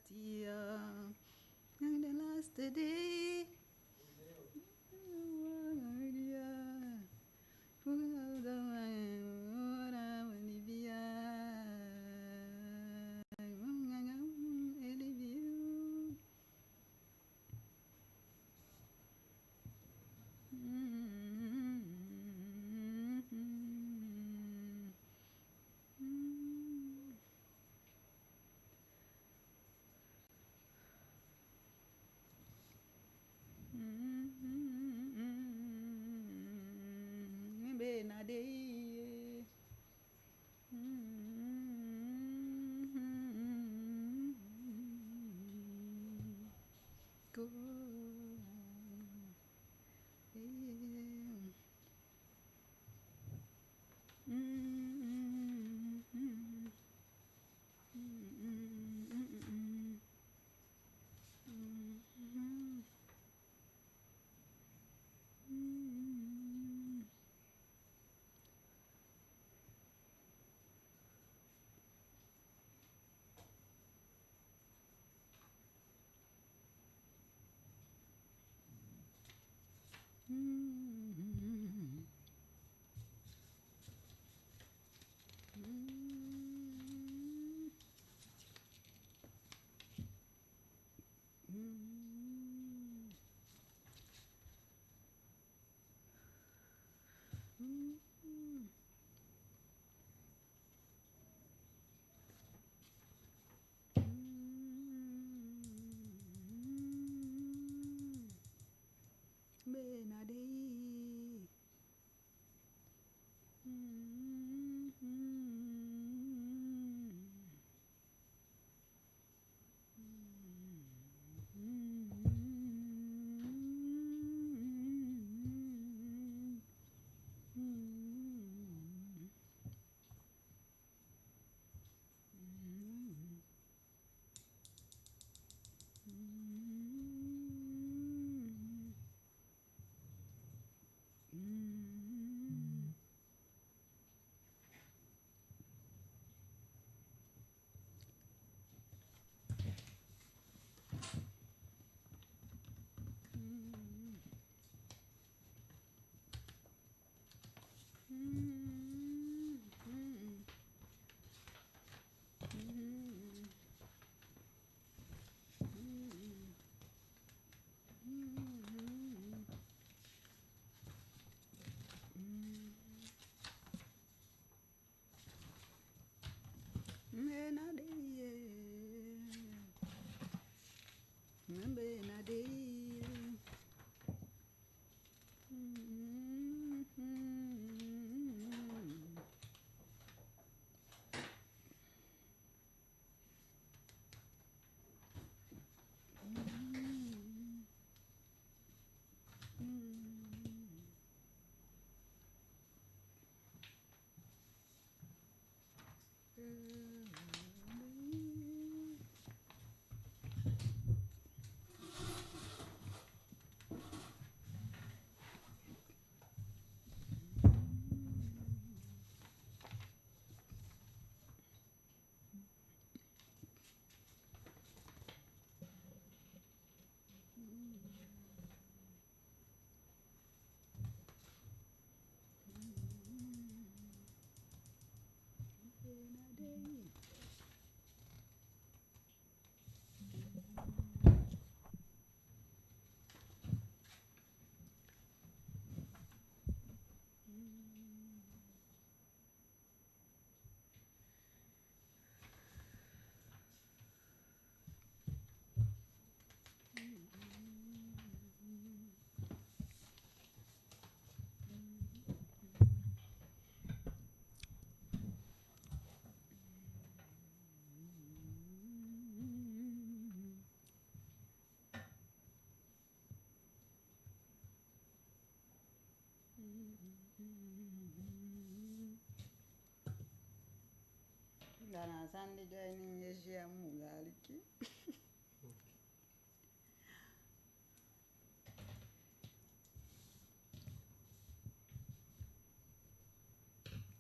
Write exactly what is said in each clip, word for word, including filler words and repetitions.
Tia, and the last day. Bena dei. Go. Bena dei. Bena dei. Bena dei. Da na a sani di de a ini en yesi ya, mu aliki.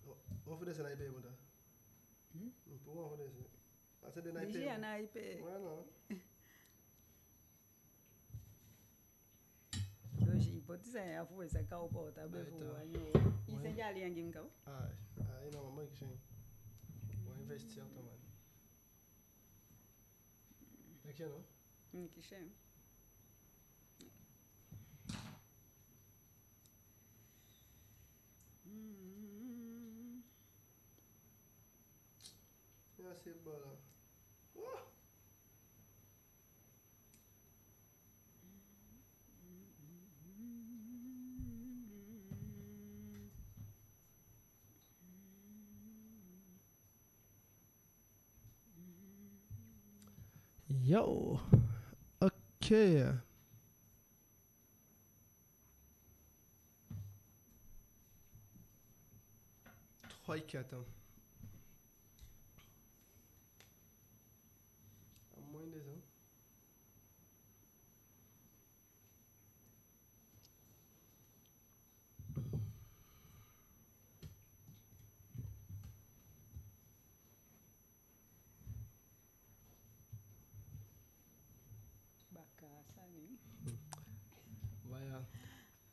O, o fu den sani ai be mu da. Hmm? Mu puu wan fu den sani. Ase den na i pe. Disi a na i pe. Wala. Dosi i poti san ya fu we saka u pota be fu wan yo. I se jali angi mi ka. Ah, ah, i na mama kisi en. Wan investir to man. Kisi en, no? Mm, kisi en. Mm. Ya se bala. Oh! Yo. Ok. Trois et quatre, hein. À moins de ça. Baka sani. Baya.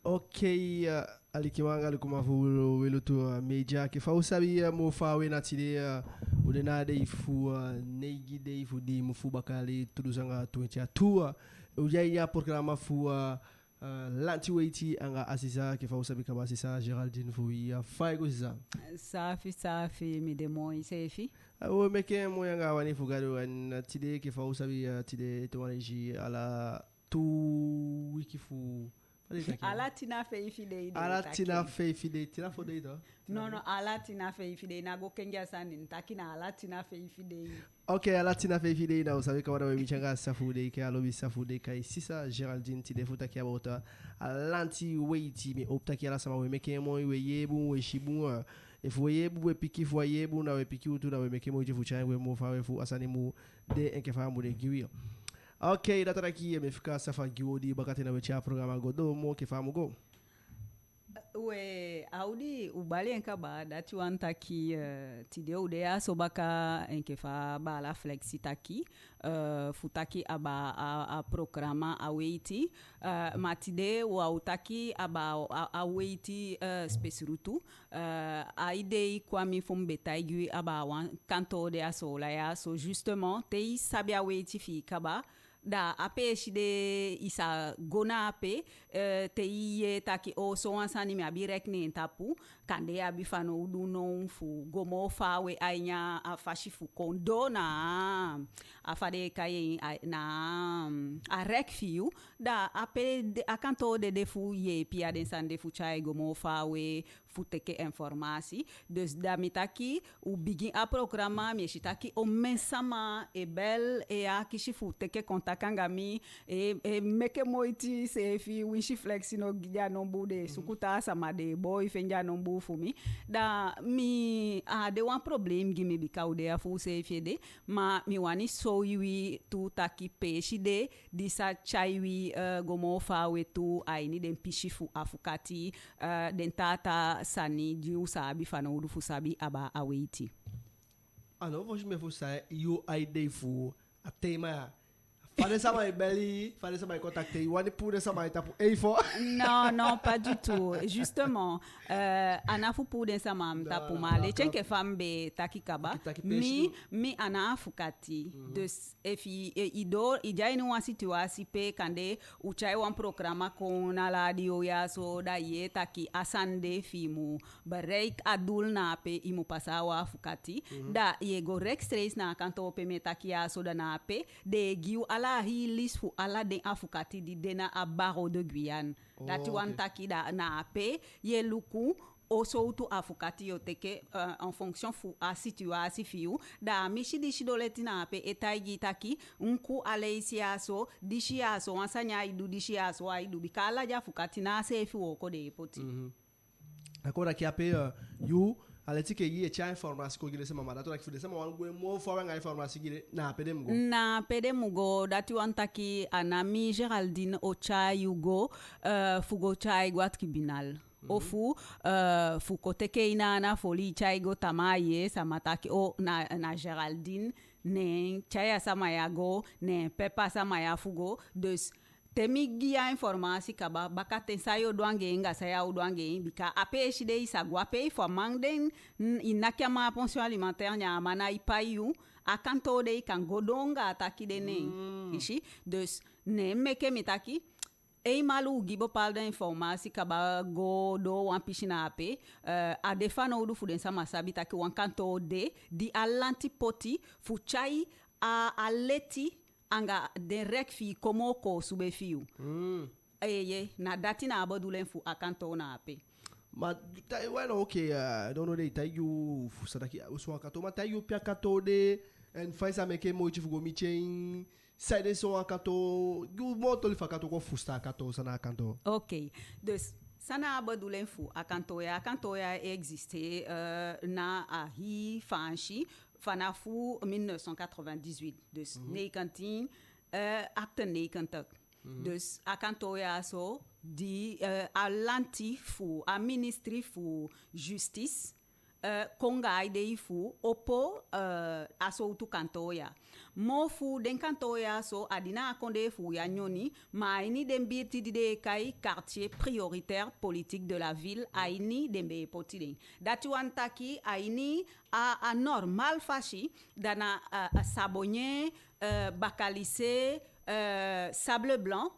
Ok, eh, alikiman anga lukuman fu Welutu, eh, Media. Enke fa u sabi, eh, moo faawe na tide, eh, u de na a dei fu, eh, neigi dei fu di mun fu baka yali tu dunsu anga twenti a tu, eh, u de a ini a programa fu, eh, eh, Lanti Weiti anga a sisa, enke fa u sabi kaba, sisa Géraldine fu wi. Eh, fa i go, sisa? Saafi, saafi, mi de moi, seefi. Eh, we meke moi anga a wani fu Gadu, en, eh, tide, enke fa u sabi, eh, tide ete wan leisi ala tu wiki fu, fa den e taki? Ala tin a feifi dei den e taki. Ala tin a feifi dei, tin a fo dei tu? No, no, ala tin a feifi dei, ná go kengi a sani, mi taki na ala tin a feifi dei. Ok, ala tin a feifi dei, na u sabi kaba, da we miti anga a sisa fu u dei, enke a lobi sisa fu u dei, kai sisa Géraldine tide fu taki about a Lanti Weiti. Mi e howpu taki ala sama we meke moi, we yee bun, we si bun, eh, efu we yee bun, we piki, efu we á yee bun, na we piki u tu, na we meke moiti fu tyai en gwe moo faawe fu a sani mu de enke fa a mu de gi wi. Ok, dati wani taki, eh, mi e fika a sisa fu gi u odi baka te na we tyai a programa go doo moo enke fa a mu go. We, a odi u bali en kaba, dati wani taki, eh, tide u de ya so baka enke fa baala Flexi taki, eh, fu taki abaa a, a programa a weiti, eh, ma tide u o taki abaa a, a weiti, eh, spesrutu. Eh, a idei kon a mi fu mi be taigi wi abaa wan kantoo de a Soolan ya so, justement, te i sabi a weiti fi i kaba, da a peesi de i sa go na ape, eh, te i yee taki, o, sowan sani mi abi rek na en tapu, kande i abi fanowdu now fu go moo faawe a ini a fasi fu kon doo na a, fa den e kai en, a, na a rek fi yu, da ape de, a kantoo de de fu yeepi a den sani de fu tyai go moo faawe, fu teke informasi. Dus da mi taki, u bigin a programa, mi e si taki omen sama e bel, e akisi fu teke kontak anga mi, e, e meke moiti seefi, winsi Flexi no gi den a nombu, den e suku taa sama, den e booi fende a nombu fu mi. Da mi, a de wan problem gi mi, bika u de ya fu u seefi ede, ma mi wani soi wi tu taki peesi de, di sa tyai wi, eh, go moo faawe tu a ini den pisi fu afukati, eh, den taa taa sani di u sa abi fanowdu fu sabi abaa a weiti. A now fosi mi e fusutan yu a idei fu a tema ya. Fa den sama e beli, fa den sama e kontakte, i wani puu den sama a i tapu, eh, fo? Non, non, pas du tout. Justement, eh, a ná fu puu den sama a mi tapu, ma leti enke fa mi be taki kaba, mi, mi a ná afukati. Dus efi i, i doo, i de a ini wan situwasi pe kande u tyai wan programa kon na ladio ya so, da i yee taki a sani de fi i mu bereik a doel, na ape i mu pasa a wan afukati. Da i e go rechtstreeks na a kantoo pe mi e taki ya so, da na ape den e gi yu ala a hii list fu ala den afukati di de na a Barreau de Guyane. Dati wani taki da na ape i e luku o sowtu afukati yo teke, eh, en fonction fu a situwasi fi yu. Da a misi di sidon leti na ape e taigi i taki, luku a leisi ya so, disi ya so wan sani ai du, disi ya so ai du, bika ala den afukati ná a seefi wooko den e poti. A kon taki ape, eh, yu, a leti enke i e tyai informasi kon gi den sama, ma dati wani taki fu den sama wani gwe moo faawe anga informasi gi den, na ape den mu go. Na ape den mu go, dati wani taki a ná mi Géraldine o tyai yu go, eh, fu go tyai go a tribunal. Ofu, eh, fu kon teke i na ana foli tyai go tamaa ye, sama taki o na, na Géraldine, neen tyai a sama ya go, neen pepa sama ya fu go. Dus, te mi gi a informasi kaba, bakaten san yo du anga en, anga san ya o du anga en, bika a peesi de i sa go ape, i fu a man den, n-, i naki a man a pension alimentaire, neen a man nai pai yu, a kantoo de i kan go doo anga a taki de neen. I si? Dus, neen meke mi taki, eenmaal u gi bepaalde informasi kaba go doo wan pisi na ape, eh, a de fanowdu fu den sama sabi taki wan kantoo de, di a lanti poti fu tyai a, a leti anga den rek fi i kon moo koosube fi yu. Eeye, na dati na a bedoeling fu a kantoo na ape. Ma tai-, wai na oke, eh, don no de i taigi u fu san taki, eh, so wan kantoo, ma taigi u pe a kantoo de, en fa i sa meke moiti fu go miti en, saide so wan kantoo, gi u moo toli fu a kantoo, kon fusutan a kantoo, san na a kantoo. Oke, dus, san na a bedoeling fu a kantoo ya, a kantoo ya e existe, eh, na a hii Faansi, fanafu mille neuf cent quatre-vingt-dix-huit, dus negentien, eh, achtennegentig. Dus a kantoo ya so, di, eh, a lanti fu, a ministri fu justice, eh, kon anga a idei fu opo, eh, a sowtu kantoo ya. Moo fu den kantoo ya so, a de na a kondee fu u ya nyoni, ma a ini den birti di den e kai quartier prioritaire politique de la ville, a ini den be e poti den. Dati wani taki, a ini a, a normal fasi, da na, eh, a Sabonye, eh, Bakalisé, eh, Sable Blanc,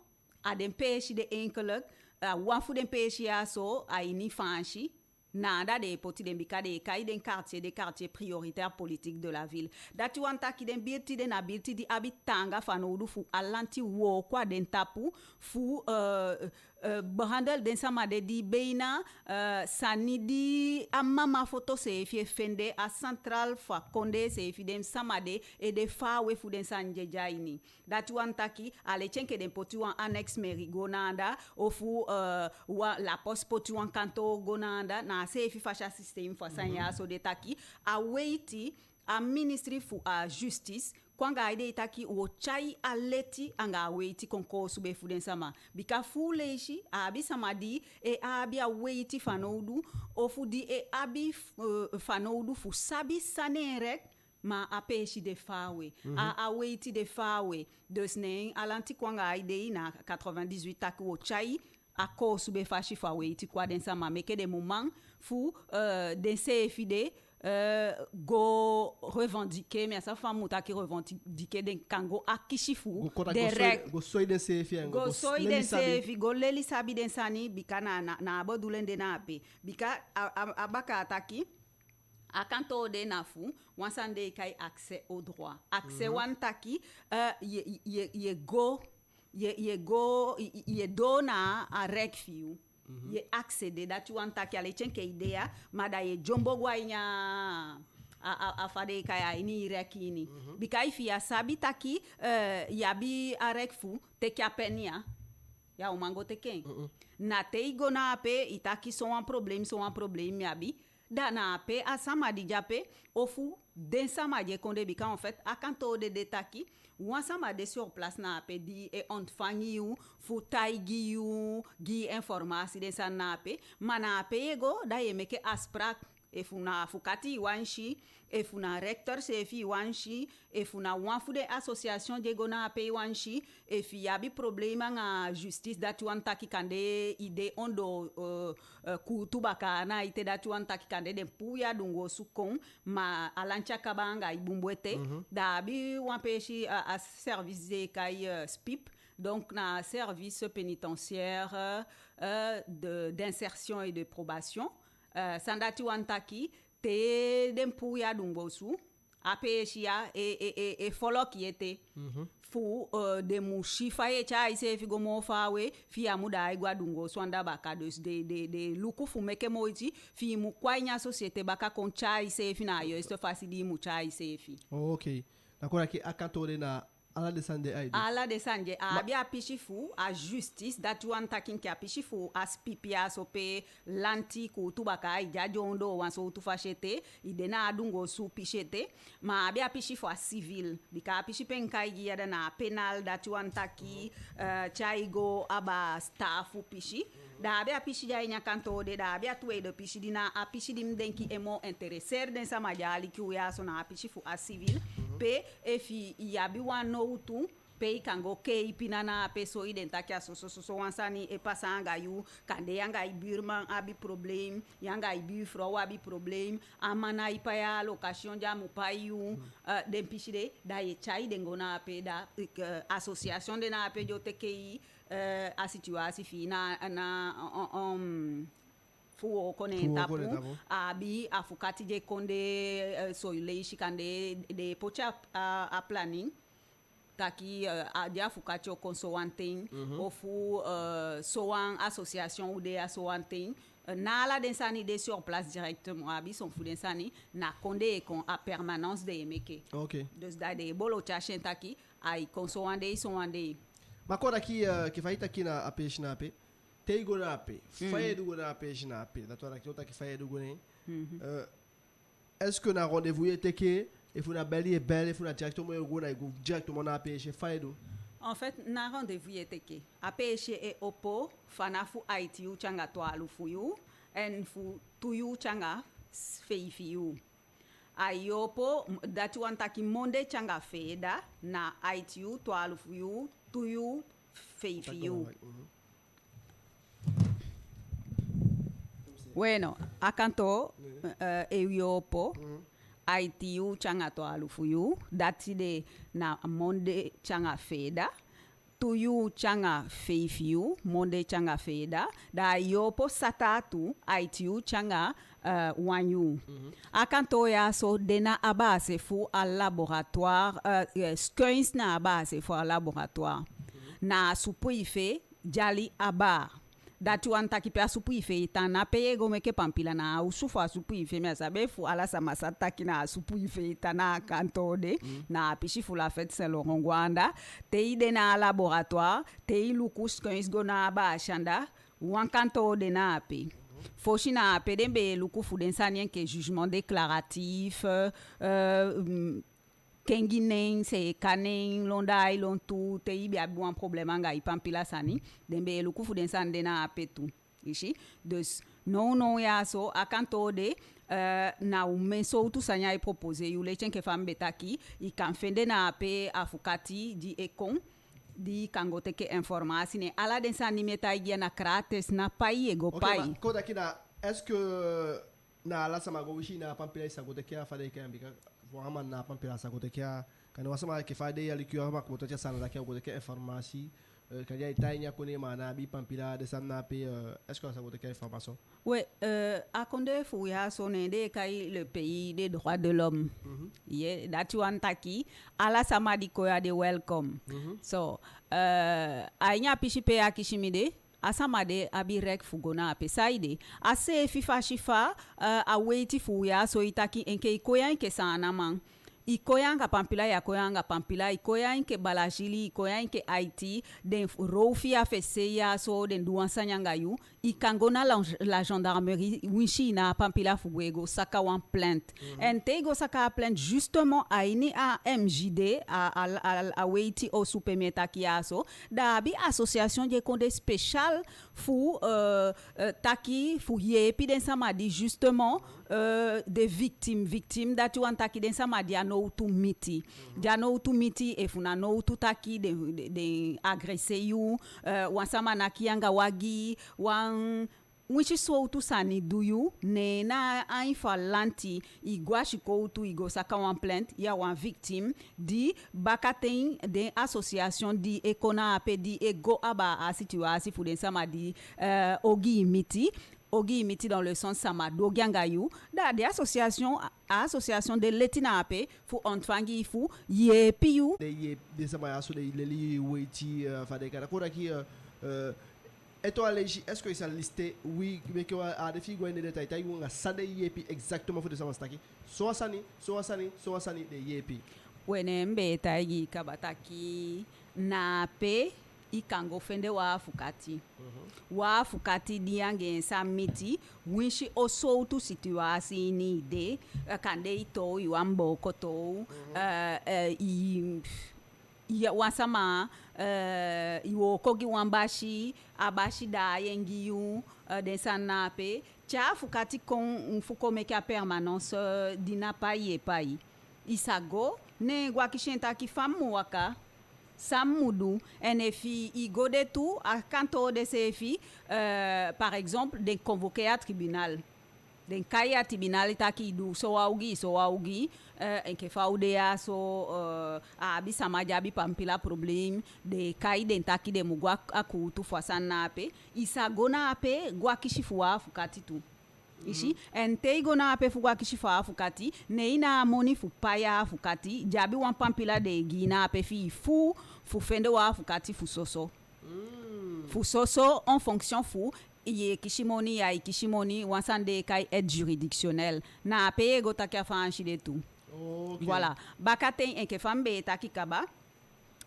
a den peesi de enkele, a wan fu den peesi ya so, a ini Faansi, na anda den e poti den, bika den e kai den quartier, den quartier prioritaire politique de la ville. Dati wani taki den birti de na birti di abi taanga fanowdu fu a lanti wooko a den tapu fu, eh, eh, behandel den sama de di beina, eh, sani di a mama foto seefi e fende, a central fu a kondee seefi, den sama de e de faawe fu den sani di e de a ini. Dati wani taki, a leti enke den poti wan annexe mairie go na anda, ofu, eh, wan, la poste poti wan kantoo go na anda, na a seefi fasi a système fu a sani ya so de taki, a weiti, a ministri fu a justice, kon anga a idei taki wo tyai a leti anga a weiti kon koosube fu den sama. Bika fu u leisi, a abi sama di e abi a weiti fanowdu, ofu di e abi f-, eh, fanowdu fu sabi san na en rek, ma a peesi de faawe. A, a weiti de faawe. Dus neen a lanti kon anga a idei na quatre-vingt-dix-huit taki wo tyai a koosube fasi fu a weiti kon a den sama, meke den mu man fu, eh, den seefi de, eh, go revendiquer, mi á sabi fa mi mu taki revendiquer, den kan go akisi fu go koti, den go soi, rek-, go soi den seefi, en go, go go soi leli den sabi. Seefi, go leli sabi den sani, bika na, na, na a bedoeling de na ape. Bika a, a, a bakaa taki, a kantoo de na fu wan sani den e kai accès au droit. Accès wani taki, eh, ye, ye, ye go, ye, ye go, ye, ye doo na a rek fi yu. Ye accéder, dati wani taki a leti enke i de ya, ma da ye dyombo go a ini a, a, a fa den e kai, a ini i rek ini. Bika efi ya sabi taki, eh, i abi a rek fu teke a pen ya, ya o man go teke en. Na te i go na ape, i taki so wan problème, so wan problème mi abi. Da na ape a sama di de ape, ofu den sama di e kon de, bika en fait, a kantoo de de taki, wan sama de sur place na ape di e ontfangi yu, fu taigi yu, gi informasi, den sani na ape, ma na ape ye go, da ye meke afspraak, efu na afukati i wani si, efu na recteur seefi i wani si, efu na wan fu den association di e go na ape i wani si, efi i abi problème anga justice, dati wani taki kande i de ondoo, eh, eh, kuutu bakaa na ete, dati wani taki kande den puu i a dunguu osu kon, ma a lanti á kaba anga i bunbun ete. Da a abi wan peesi, eh, a service den e kai, eh, SPIP, donc na service pénitentiaire, eh, de, d'insertion et de probation. Eh, san dati wani taki, te den puu i a dunguu osu, a peesi ya e, e, e, e folok i ete. Fu, eh, den mu si fa ye tyai iseefi go moo faawe, fi ya mu daai go a dunguu osu anda baka. Dus den, den, den e luku fu meke moiti fi i mu kon a ini a société baka kon tyai iseefi na a juiste fasi di i mu tyai iseefi. Ok. D'accord, a kantoo de na ala den sani de ai du. Ala den sani de. A abi a pisi fu a justice, dati wani taki enke a pisi fu a SPIP ya so pe lanti, kuutu bakaa, i de a ondoo wan sowtu fasi ete, i de na a dunguu osu pisi ete, ma a abi a pisi fu a civil, bika a pisi pe mi kai gi i ya, da na a pénal, dati wani taki, eh, tyai go abaa sitaafu pisi. Da a abi a pisi di a ini a kantoo de, da a abi a tweede pisi di na a pisi di mi denki e moo intereseri den sama di e aliki u ya so, na a pisi fu a civil. Pe efi i abi wan nowtu pe i kan go kee i pina na ape, soi den taki a soso soso wan sani e pasa anga yu, kande yu anga i buurman abi probleem, yu anga i buurvrouw abi probleem, a man ná e pai a allocation di a mu pai yu, eh, den pisi de, da yu e tyai den go na ape, da, eh, association de na ape di o teke i, eh, a situwasi fi i na, na, um, um, fu wooko neen tapu. A abi afukati di e kon de, eh, son leisi kande den e poti a, a, a planning taki, eh, a, di afukati o kon sowan ten, ofu, eh, sowan association o de a sowan ten. Eh, na ala den sani de sur place directement. A abi son fu den sani na kon den e kon, a permanence den e meke. Ok. Dus da den e bolo tyasi en taki ai kon sowan dei, sowan dei. Ma kon taki, eh, enke fa i taki na a peesi na ape, te i go na ape, fa i e du go na a peesi na ape? Dati wani taki, o taki fa i e du go neen. Eh, est-ce que na rendez-vous i e teke, efu na bel i e bel, efu na directement i e go, na i go directement na a peesi, fa i e du? En fait, na rendez-vous i e teke. A peesi e opo fanafu aiti yuu te anga twalufu yuu, en fu tu yuu te anga s-, feifi yuu. Ai opo, m-, dati wani taki monde te anga feeda, na aiti yuu, twalufu yuu, tu yuu, feifi yuu. Bueno, a kantoo, eh, e opo aiti yuu te anga twalufu yuu, dati de na monde te anga feeda, tu yuu te anga feifi yuu, monde te anga feeda, da ai opo sataatu aiti yuu te anga, eh, wan yuu. A kantoo ya so de na a base fu a laboratoire, eh, eh, skeins na a base fu a laboratoire. Na a supu i fe, dyali abaa. Dati wani taki pe a supu i fe e tan, na pe i e go meke pampila, na a osu fu a supu i fe. Mi á sabi efu ala sama sa taki na a supu i fe e tan na a kantoo de, na a pisi fu la fête Saint-Laurent go anda. Te i de na a laboratoire, te i luku skeins go na a base anda, wan kantoo de na ape. Fosi na ape den be e luku fu den sani enke jugement déclaratif, eh, mm, kengi nen, seeka nen, lon daai, lon tuu, te i be abi wan problème anga i pampila sani, den be e luku fu den sani de na ape tu. I si? Dus, nownow ya so, a kantoo de, eh, na omen sowtu sani ai proposer yu, leti enke fa mi be taki, i kan fende na ape afukati di e kon, di i kan go teke informasi, ne ala den sani di mi e taigi i a na gratis, ná pai i e go pai. Ok, ma kon taki na, est-ce que na ala sama go wisi i na a pampila i sa go teke a, fa den e kai en, bika wan man na a pampila sa go teke a, kande wan sama enke fa den e aliki yu, a man komoto te a Saanan taki a o go teke informasi, eh, kande ai tan a ini a kondee ma a ná abi pampila, den sani na ape, eh, est-ce que a sa go teke information? We, eh, a kondee fu u ya so ne den e kai le pays des droits de l'homme. Ye, dati wani taki ala sama di kon ya de welcome. So, eh, a ini a pisi pe i akisi mi de, a sama de abi reki fu go na ape. Saide? A seefi fasi fa, eh, a weiti fu u ya so e taki, enke i kon ya enke Saanaman, i kon ya anga pampila, ya kon ya anga pampila, i kon ya enke Balazili, i kon ya enke Aiti, den f-, roof i a fesi ya so, den du wan sani anga yu, i kan go na la, la gendarmerie, winsi i ná a pampila fu gwe go saka wan plainte. En te i go saka a plainte, justement, a ini a M J D, a, a, a, a weiti osu pe mi e taki ya so, da a abi association di e kon de spécial fu, euh, euh, taki fu yeepi den sama di, justement, euh, den victime, victime, dati wani taki den sama di a nowtu miti. Di a nowtu miti, efu na nowtu taki den, den, den agresser yu, euh, wan sama naki yu anga wagi, wan winsi sowtu sani du yu, ne na a ini fu a lanti, i go a sikowtu, i go saka wan plainte, yu a wan victime, di bakaten den association di e kon na ape, di e go abaa a situwasi fu den sama di, eh, ogii miti, ogii miti dans le sens sama du ogii anga yu, da den association, a association de leti na ape fu ontfangi i, fu yeepi yu. Den yeepi den sama ya so, den e leli weiti, eh, fa den kan, da kon taki, eh, eh, ete wan leisi, est-ce que i sa liste, wi, meke wan, a de fi i go a ini den détail, taigi u anga san den e yeepi exactement, fu den sama sa taki, sowan sani, sowan sani, sowan sani den e yeepi. We, ne mi be taigi i kaba taki, na ape i kan go fende wan afukati. Wan afukati di yu anga en sa miti, winsi on sowtu situwasi ini i de, eh, kande i toow, i wan booko toow, eh, eh, i, Ya, wan sama, eh, i wooko gi wan basi, a basi daai en gi yu, eh, den sani na ape. Te afukati kon, fu kon meke a permanence, eh, di na pai i e pai, i sa go, ne en go akisi en taki fa mi mu waka, san mi mu du. En efi i go de tu, a kantoo de seefi, eh, par exemple, den convoquer a tribunal. Den kai a tribunal taki i du sowan ogii, sowan ogii, eh, enke fa u de ya so, eh, a abi sama di abi pampila problème, den e kai den taki den mu go a, a kuutu fu a sani na ape. I sa go na ape go akisi fu wan afukati tu. I si? En te i go na ape fu go akisi fu wan afukati, ne i ná a moni fu pai a afukati, di abi wan pampila den e gi i na ape fi i fuu fu fende wan afukati fu soso. Fu soso, en fonction fu i e kisi moni, ya e kisi moni, wan sani den e kai aide juridictionnelle. Na ape i e go taki a Faansi de tu. Voilà. Bakaten enke fa mi be e taki kaba,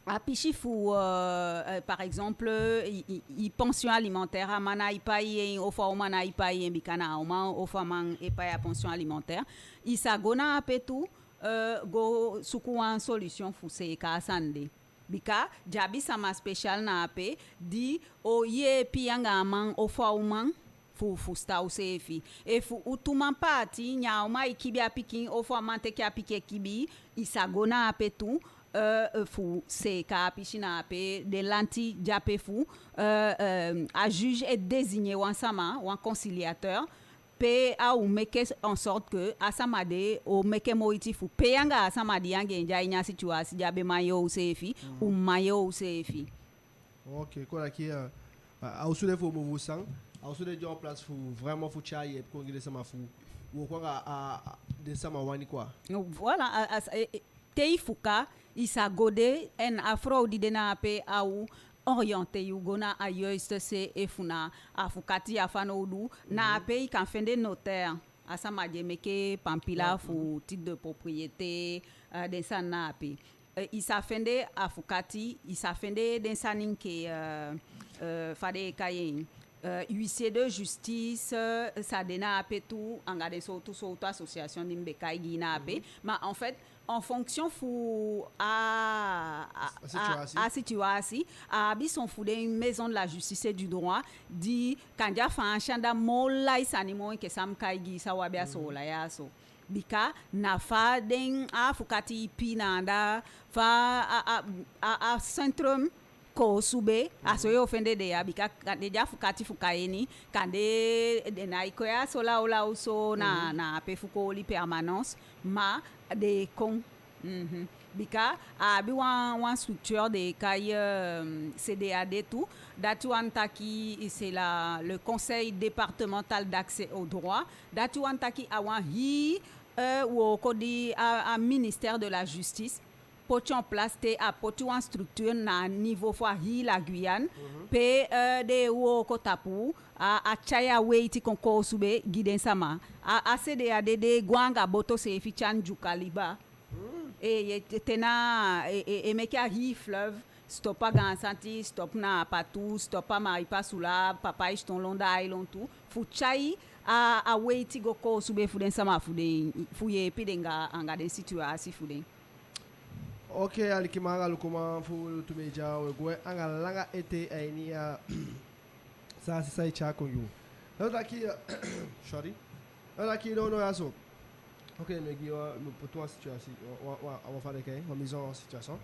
a pisi fu, euh, euh, par exemple, i, i, i pension alimentaire, a man ná e pai en, ofu a uman ná e pai en, bika na a uman ofu a man e pai a pension alimentaire. I sa go na ape tu, euh, go suku wan solution fu seeka a sani de. Bika den abi sama spécial na ape di o yeepi anga a man ofu a uman fu, fu fusutan useefi. Efu u tu man paati, ne a uman e kibi a pikin, ofu a man teke a pikin e kibi, i sa go na ape tu, euh, fu seeka a pisi na ape. Den lanti de ape fu, euh, euh, a juge e désigner wan sama, wan conciliateur, pe a o meke en sorte que a sama de o meke moiti fu, pe yu anga a sama di yu anga en de a ini a situwasi di a be man yee useefi, u man yee useefi. Ok, kon taki, euh, a, a osu de fu move san, a osu de de en place fu vraiment fu tyai yeepi kon gi den sama fu wooko anga a, a, den sama wani quoi. Voilà, a, a, e, e, te i fuka, i sa go de, en a frow di de na ape a o orienter yu go na a juiste se, efu na afukati a fanowdu, na ape i kan fende notaire, a sama di e meke pampila fu titre de propriété, euh, den sani na ape. Eh, i sa fende afukati, i sa fende den sani enke, euh, euh, fa den e kai en, euh, huissier de justice, euh, sa de na ape tu, anga den sowtu sowtu association di mi be kai gi i na ape. Ma en fait, en fonction fu a, a, a situwasi, a abi son fu den maison de la justice et du droit, di kande a Faansi anda moo lai sani moo enke san mi kai gi i san u abi a Soolan ya so. Bika na fa den afukati ipi na anda, fa a, a, a, a centrum koosube, a so yo fende den ya, bika kande den afukati fu Kayeni, kande den ná e kon ya so lawlaw so na, na ape fu kon oli permanence, ma den e kon. Mhm. Bika a abi wan, wan structure den e kai, euh, C D A D tu, dati wani taki c'est la, le Conseil départemental d'accès au droit, dati wani taki a wan hii, euh, wooko di a, a ministère de la justice poti en place, te a poti wan structure na niveau fu a hii la Guyane, pe, euh, den e wooko tapu a, a tyai a weiti kon koosube gi den sama. A, a C D A D de e go anga boto seefi te a Ndyuka liba. E, e, te na, e, e, e meke a hii fleuve stop a Gaan Santi, stop na Apatou, stop a Maripasoula, Papaïchton, Londres Island tu, fu tyai a, a weiti go koosube fu den sama fu den, fu yeepi den anga, anga den situwasi fu den. Ok, alikiman anga lukuman fu Lutu Media, we gwe anga langa ete a ini a San a sisa e tyai kon gi u. Dati taki, sorry. Dati taki, no, no, ya so. Ok, mi e gi wan, mi e poti wan situwasi, wan, wan, wan, wan fa den e kai en, wan mise en situation.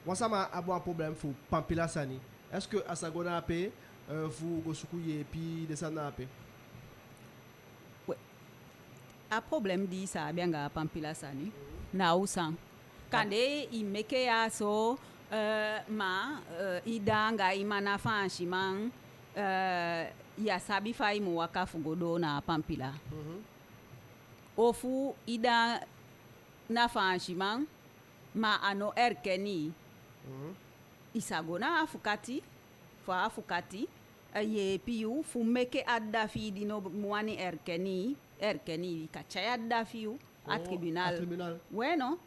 Wan sama abi wan problème fu pampila sani. Est-ce que a sa go na ape, euh, fu go suku yeepi den sani na ape? We, a problème di i sa abi anga a pampila sani, na u san. Kande i meke ya so, euh, ma, euh, i dda anga i man na Faansiman, euh, ya sabi fa i mu waka fu go doo na a pampila. Mhm. Ofu i dda na Faansiman, ma a no erken i. Mhm. I sa go na afukati, fu afukati, eh, yeepi yu fu meke a dda fi i di no wani erken i, erken i, i kan tyai a dda fi yu a tribunal. Oh, a tribunal. Weno,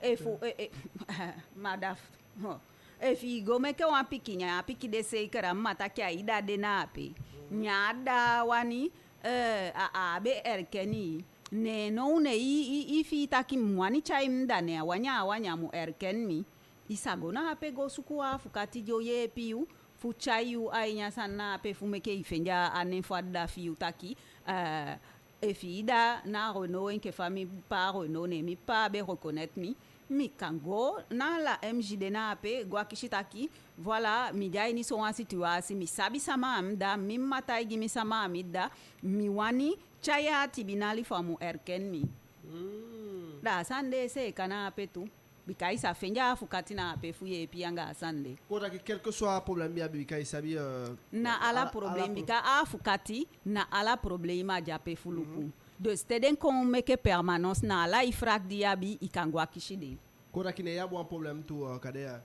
efu, eh, eh, ma dda f-, ho. Efi i go meke wan pikin, a pikin de seikali, a mma taki a i dda de na ape. Mhm. Ne a dda wani, eh, a, a be erken i. Ne now ne i, i, i fii taki mi wani tyai mi dda, ne a wani, a wani a mu erken mi. I sa go na ape go suku wan afukati di o yeepi yu, fu tyai yu a ini a sani na ape, fu meke i fende a nen fu a dda fi yu taki, eh, efu i dda na Renault, enke fa mi ppa Renault, ne mi ppa be reconnaître mi, mi kan go na la M J D na ape, go akisi taki, voilà, mi de a ini sowan situwasi, mi sabi sama a mi dda, mi mma taigi mi sama a mi dda, mi wani tyai a tibinali fu a mu erken mi. Mm. Da a sani de e seeka na ape tu. Bika i sa fende a afukati na ape fu yeepi yu anga a sani de. Kon taki, quel que soit problème i abi, bika i sabi, euh, na ala, ala problème, bika a afukati na ala problème a de ape fu luku. Mhm. Dus te den kon meke permanence na ala i vraag di i abi, i kan go akisi den. Kon taki ne i abi wan problème tu, euh, kande, euh,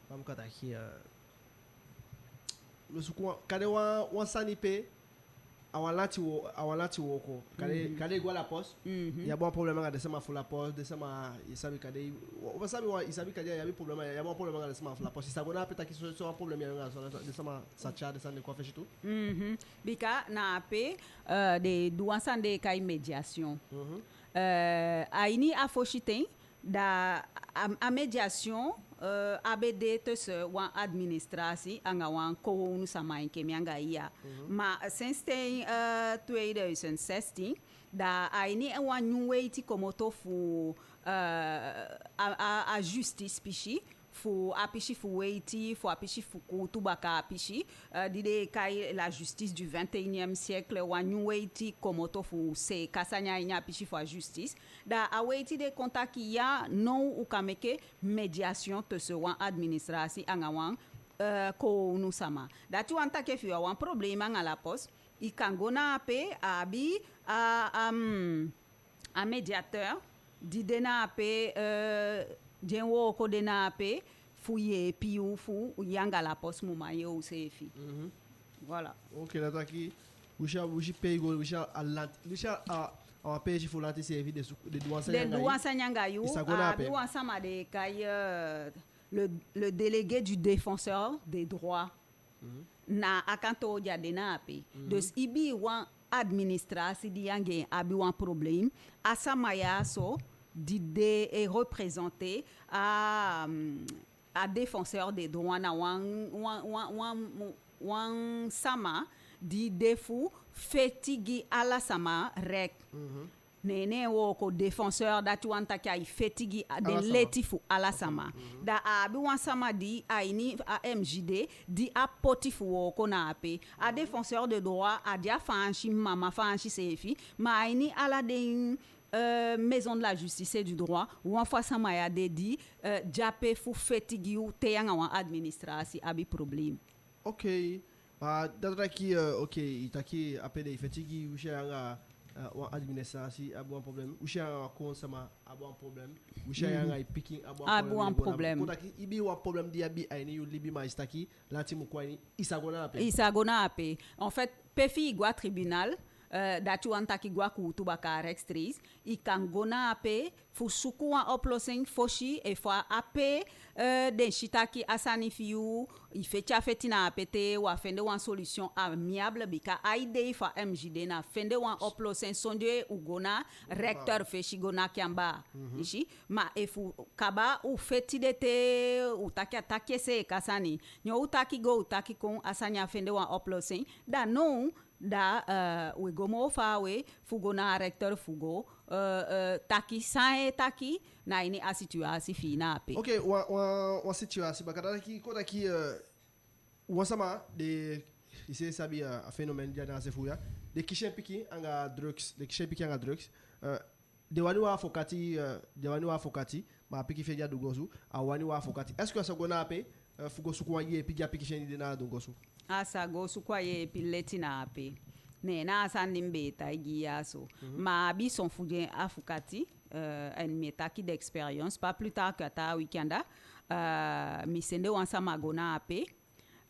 fa mi kan taki, euh, mi suku wan, kande wan, wan sani pe a wan lanti wo-, a wan lanti wooko. Kande, mhm, kande i go a la poste, mhm, i abi wan problème anga den sama fu la poste, den sama, i sabi kande, i, wa-, wa sabi wan, i sabi kande i abi problème, i abi wan problème anga den sama fu la poste. I sa go na ape taki so, so wan problème i abi anga so, den sama sa tyai den sani de kon a fesi tu. Mhm. Bika na ape, euh, den e du wan sani den e kai médiation. Mhm. Euh, a ini a fosi ten, da a, a médiation, euh, a be de tussen wan administrasi anga wan kowownu sama enke mi anga i ya. Mhm. Ma sensi ten, euh, tweeduizend zestien, da a ini wan nyun weiti komoto fu, euh, a, a, a justice pisi, fu a pisi fu weiti, fu a pisi fu kuutu baka a pisi, euh, di den e kai la justice du vingt et unième siècle, wan nyun weiti komoto fu seeka sani a ini a pisi fu a justice. Da a weiti de kon taki ya, now u kan meke médiation tussen wan administrasi anga wan, euh, kowownu sama. Dati wani taki efu i abi wan problème anga la poste, i kan go na ape, a abi a, a, mm, a médiateur di de na ape, euh, di en wooko de na ape fu yeepi yu fu yu anga la poste mu man yee useefi. Mhm. Voilà. Ok, na taki, winsi a, winsi pe i go, winsi a lanti, winsi a, a wan peesi fu lanti seefi, den suku, den du wan sani anga yu. Den du wan sani anga yu, i sa go na ape. A abi wan sama den e kai, euh, le, le délégué du défenseur des droits. Mhm. Na a kantoo di a de na ape. Mhm. Dus i abi wan administrasi di yu anga en abi wan problème, a sama ya so di de e représenter a, mm, a défenseur des droits na wan, wan, wan, wan, wan sama di de fu feti gi ala sama recht. Mhm. Ne en wooko, défenseur, dati wani taki ai feti gi a, den leti fu ala sama. Mhm. Da a abi wan sama di a ini a M J D di a poti fu wooko na ape. A défenseur des droits a de a Faansi, mama Faansi seefi, ma a ini ala den, euh, maison de la justice et du droit, wan fu a sama ya de di, euh, de ape fu feti gi yu te yu anga wan administrasi abi problème. Ok. Ma dati taki, euh, ok, i taki ape den e feti gi yu, winsi yu anga, euh, wan administrasi abi wan problème, winsi yu anga wan kowownu sama abi wan problème, winsi yu anga i pikin abi wan problème. Kon taki i abi wan problème di i abi a ini yu libi, ma i si taki lanti mu kon a ini, i sa go na ape. I sa go na ape. En fait, pe fi i go a tribunal, euh, dati wani taki go a kuutu baka rechtstreeks, i kan go na ape fu suku wan oplossing fosi, efu a ape, euh, den si taki a sani fi yu, i feti a feti na ape te u á fende wan solution amiable, bika a idee fu a M J D na fende wan oplossing sondee u go na rechter fesi go naki en baa. Mhm. I si, ma efu kaba u feti de te u taki a taki e seeka sani, ne u taki go, u taki kon, a sani á fende wan oplossing, da now, da, euh, we go moo faawe fu go na a rechter fu go, euh, euh, taki san e taki na ini a situwasi fi i na ape. Ok, wan, wan, wan situwasi baka, da taki, kon taki, euh, wan sama de, i seefi sabi, euh, a phénomène di a de na a se fu u ya, den kisi en pikin anga drugs, den kisi en pikin anga drugs, euh, den wani wan afokati, euh, den wani wan afokati, ma a pikin fi en de a dunguu osu, a wani wan afokati. Est-ce que a sa go na ape, euh, fu go suku wan yeepi gi a pikin fi en di de na a dunguu osu? A sa go suku a yeepi leti na ape. Ne na a sani di mi be e taigi i ya so. Mhm. Ma a abi son fu den afokati, euh, en mi e taki d'expérience, pas plus tard que a taa wiki anda, euh, mi sende wan sama go na ape,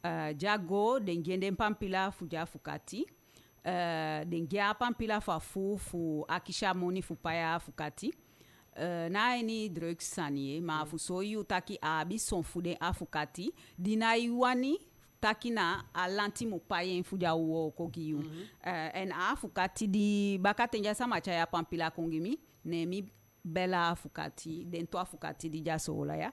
euh, di a go, den gi en den pampila fu den afokati. Euh, den gi en a pampila fu a fuu fu akisi a moni fu pai a afokati. Euh, ná a ini drugs sani ye, ma fu soi yu taki a abi son fu den afokati di nái wani taki na a lanti mu pai en fu den á wooko gi yu. Mhm. Euh, en a afokati di, bakaten di a sama tyai a pampila kon gi mi, ne mi bel a afokati, den tu afokati di de a Soolan ya.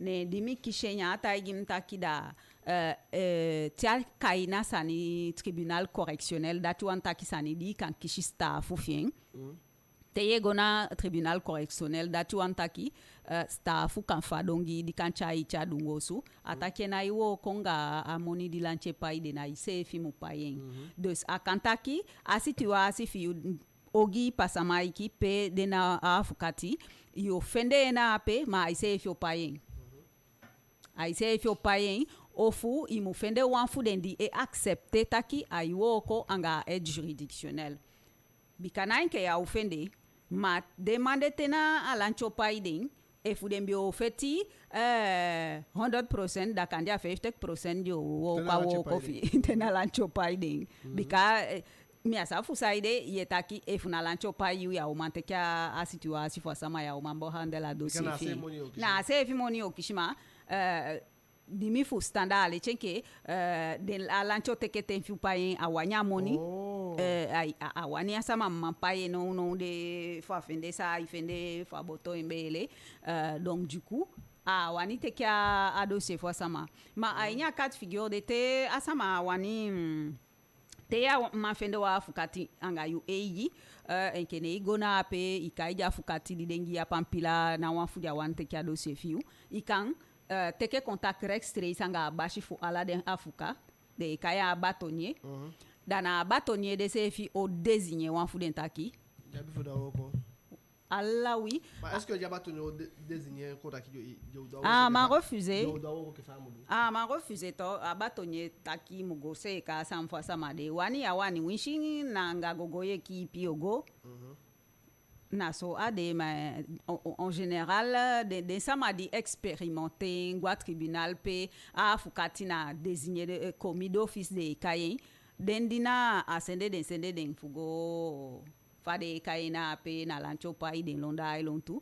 Ne di mi kisi en, a taigi mi taki da, eh, eh, te a kai na sani tribunal correctionnel, dati wani taki sani di i kan kisi sitaafu fi en. Te i e go na tribunal correctionnel, dati wani taki, eh, sitaafu kan fadon gi i di kan tyai i te a dunguu osu. A taki en ná i wooko anga a moni di lanti e pai de, na iseefi mu pai en. Dus a kan taki a situwasi fi yu ogii pasa maiki pe de na a afukati, yu o fende en na ape, ma a iseefi o pai en. A iseefi o pai en, ofu i mu fende wan fu den di e accepter taki ai wooko anga a aide juridictionnelle. Bika ná enke yu o fende, ma den man de, te na a lanti o pai den, efu den be o feti, eh, honderd procent, da kande a vijftig procent den o wooko a wooko fi en, te na lanti o pai den. Bika, eh, mi á sabi fu saide yu e taki efu na lanti o pai yu, yu á o man teke a situwasi fu a sama, yu á o man behandel a dossier fi en. Na a seefi moni yu o kisi, ma, eh, di mi fusutan, da a leti enke, eh, den, a lanti o teke ten fu pai en, a wani a moni. Eh, a, a, a wani a sama man pai en nownow de, fu a fende san ai fende fu a boto en beele. Eh, donc du coup, a wani teke a, a dossier fu a sama. Ma a ini a cas de figure de, te a sama wani, mm, te yu á man fende wan afukati anga yu eigi, eh, enke ne i go na ape, i kai den afukati di den gi i a pampila, na wan fu den á wani teke a dossier fi yu, i kan, eh, teke contact rechtstreeks anga a basi fu ala den afuka, den e kai en a bâtonnier. Da na a bâtonnier de seefi o désigner wan fu den taki. Yu abi fu du a wooko. Ala wi. Ma est-ce que a bâtonnier o dé-, désigner kon taki yu, yu, yu o du a wooko? Ah, a man refuser. Yu o du a wooko enke fa a mu du. Ah, a man refuser tu. A bâtonnier taki i mu go seeka san fu a sama de. Wani, á wani, winsi na anga gogo yu e kiipi, yu o go. Na so a de, ma en, en, en général, den, den sama di expérimenté go a tribunal pe a afukati na désigné de, eh, commis d'office den e kai en. Den di na a sende den, sende den fu go fa den e kai en na ape, na lanti o pai den, lon da ai lontu.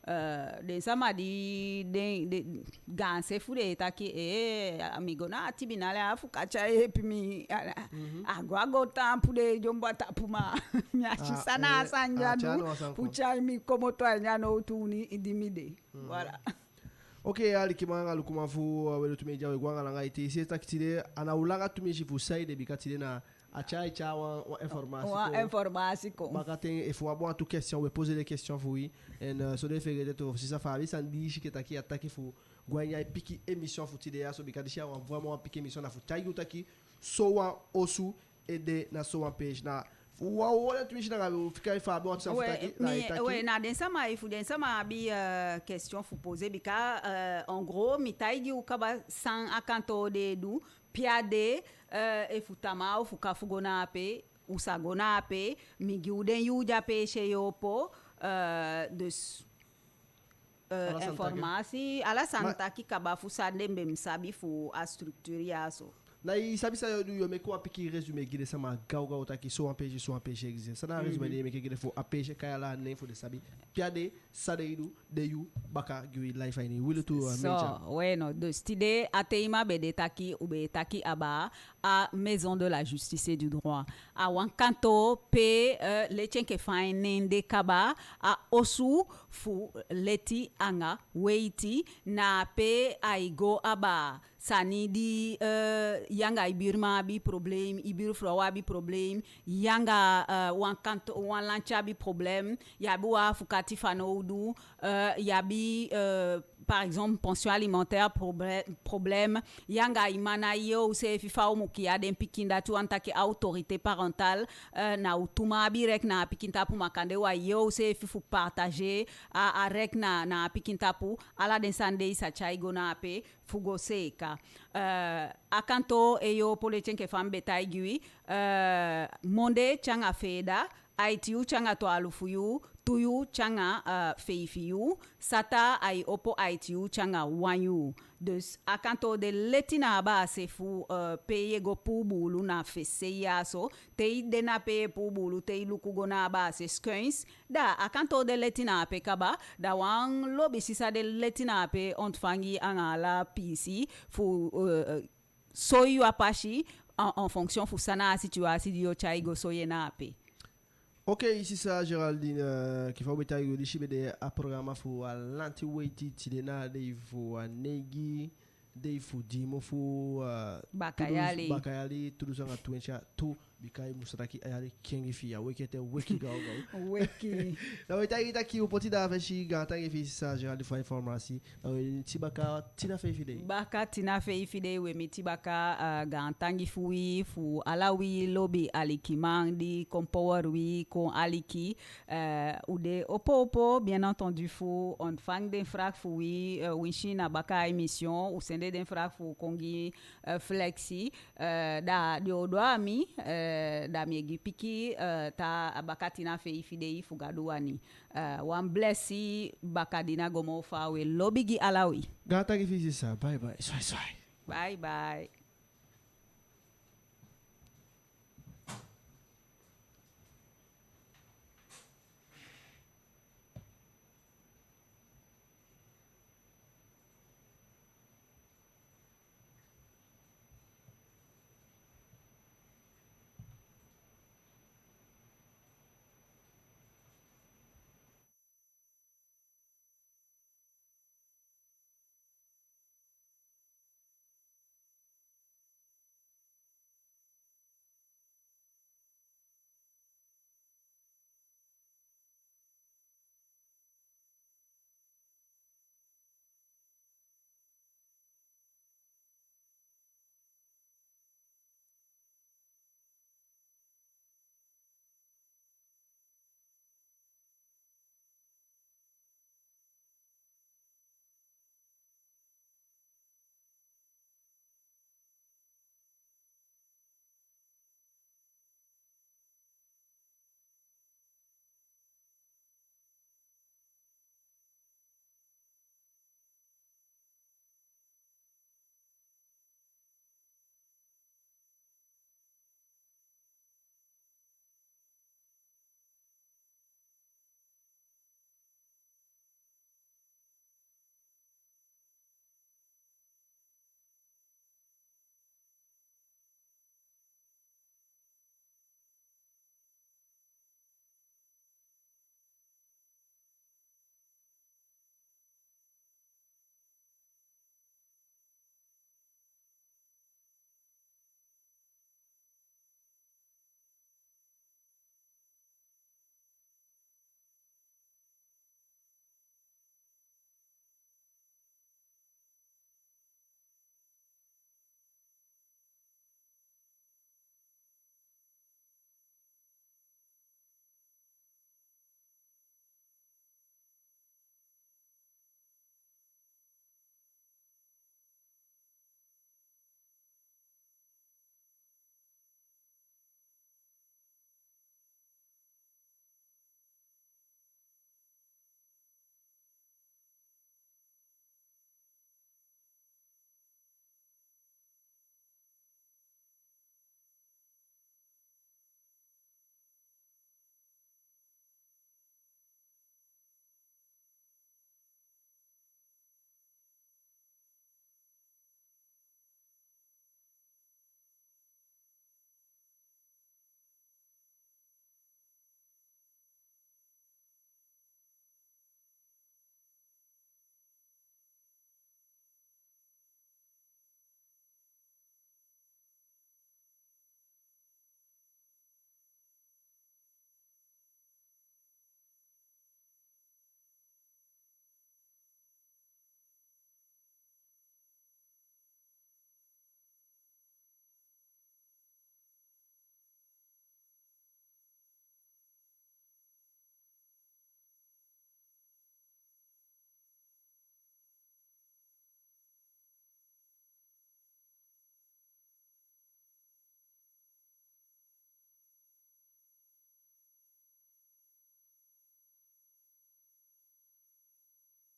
Eh, den sama di den, den gaanse fu den e taki, eh, mi go na a tribunal, a afukati á yeepi mi, a, a go, a go taampu den dyombo a tapu, ma mi á si san na a sani di a du fu tyai mi komoto a ini a nowtu di mi de. Voilà. Ok, alikiman anga lukuman fu, uh, Welutu Media, we go anga langa ete. I si taki tide a ná o langa tumisi fu saide, bika tide na a tyai, tyai wan, wan informasi kon. Wan informasi kon. Bakaten efu wan bon, a tu question, we poser den question fu wi. En, euh, so den fegete tu, sisa, fa a abi sani di i si enke taki a taki fu go a ini a pikin émission fu tide ya so, bika disi a wan vraiment wan pikin émission, na fu taigi u taki sowan osu e de na sowan peesi. Na fu wan, wan tumisi, na u fika i fa a abi wan sani fu taki, na i taki. We, na den sama, efu den sama abi, euh, question fu poser, bika, euh, en gros, mi taigi u kaba san a kantoo de e du, pe a de, euh, efu tamaa u fuka fu go na ape, u sa go na ape, mi gi u den yuu di a peesi e opo, euh, dus, euh, informasi, ala sani taki kaba fu san den be mu sabi fu a structure ya so. Na i sabi san yo du, yo meke wan pikin résumé gi den sama gawgaw taki sowan peesi, sowan peesi existe. San na a résumé di yo meke gi den fu a peesi, kai ala a nen fu den sabi pe a de, san den e du, den yuu baka gi wi live a ini Welutu Media. So, we no, dus tide a tema be de taki, u be taki abaa a Maison de la Justice et du Droit. A wan kantoo pe, euh, leti enke fa en nen de kaba, a osu fu leti anga weiti, na pe ai go abaa sani di, euh, yu anga i biriman abi problème, i birifrow abi problème, yu anga, euh, wan kantoo, wan lanti abi problème, yu abi wan afukati fanowdu, euh, yu abi, euh, par exemple, pension alimentaire problè-, problème, yu anga i man ná e yee useefi fa u mu kiya den pikin, dati wani taki autorité parentale, euh, na u tu man abi recht na a pikin tapu, ma kande u á e yee useefi fu partager a, a recht na, na a pikin tapu, ala den sani de i sa tyai go na ape fu go seeka. Euh, a kantoo e opo leti enke fa mi be taigi wi, euh, monde te anga feeda, aiti yuu te anga twalufu yuu, tu yuu te anga, euh, feifi yuu, sata ai opo aiti yuu te anga wan yuu. Dus a kantoo de leti na abaa se fu, euh, pe ye go puu buulu na fesi ya so, te i de na pe ye puu buulu, te i luku go na abaa se schuins, da a kantoo de leti na ape kaba, da wan lobi sisa de leti na ape, ontfangi anga ala piisii fu, euh, soi yu a pasi en, en fonction fu san na a situwasi di yo tyai go soi en na ape. Ok, sisa Geraldine, eh, enke fa u be taigi u, disi be de a programa fu a lanti weiti. Tide na a dei fu a neigi dei fu di mun fu, eh, bakayali, tu dunsu, bakayali tu dunsu anga twenti a tu, bika i mu sa taki a yali kengi fi i, a weki ete weki gawgaw. Weki. Da we taigi taki u poti da a fesi. Gaantangi fi i sisa Geraldine fu a informasi. Da we miti baka tina feifi dei. Baka tina feifi dei we miti baka, eh, gaantangi fu wi, fu ala wi lobi alikiman di kon power wi, kon aliki. Eh, u de opo opo, bien entendu, fu ontvang den vraag fu wi, eh, winsi na baka a emission, u sende den vraag fu kon gi, eh, Flexi, eh, da den o du a mi, eh, da mi e gi piki, eh, taa baka tina feifi dei fu Gadu wani. Eh, wan blesi bakadina go moo fa, we lobi gi ala wi. Gaantangi fi i sisa, bye bye, swai swai. Bye bye.